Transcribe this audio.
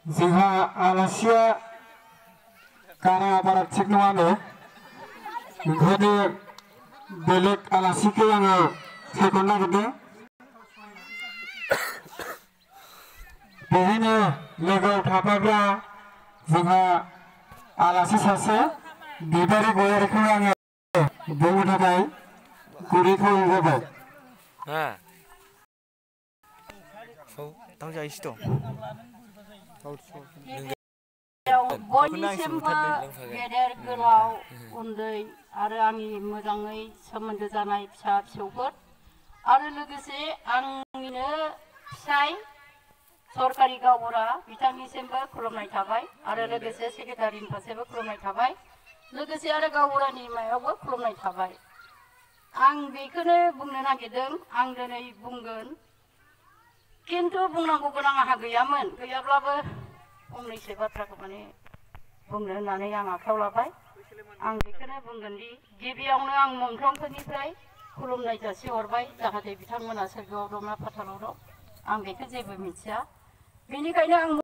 जोंहा आलासिया गाराङा बारा थिग नङानो ओंखायनो बेलेग आलासिखौ आङो सायख'नो नागिरदों। बेहायनो लोगोआव थाफाब्ला जोंहा आलासि सासे बिबारि गयारिखौ आङो बुंनो थाखाय गुरै खावलायनाय जाबाय। बयनिसिमबो गेदेर गोलाव उन्दै आरो आंनि मोजाङै सोमोन्दो जानाय फिसा फिसौफोर आरो लोगोसे आंनिनो फिसाय सरकारि गावबुरा बिथांनिसिमबो खुलुमनाय थाबाय आरो लोगोसे सेक्रेटारिनि फारसेबो खुलुमनाय थाबाय लोगोसे आरो गावबुरानि मायावबो खुलुमनाय थाबाय। आं बेखौनो बुंनो नागिरदों आं दिनै बुंगोन खिन्थु बुंनांगौ गोनां आंहा गैयामोन गैयाब्लाबो फंनैसो बाथ्राखौ माने बुंनो होननानै आं आखायाव लाबाय। आं बेखौनो बुंगोन दि गिबियावनो आं मोनफ्रोमफोरनिफ्राय खुलुमनाय जासिहरबाय जाहाथे बिथांमोना सोरगोआव दं ना फातालाव दं आं बेखौ जेबो मिथिया बेनिखायनो आं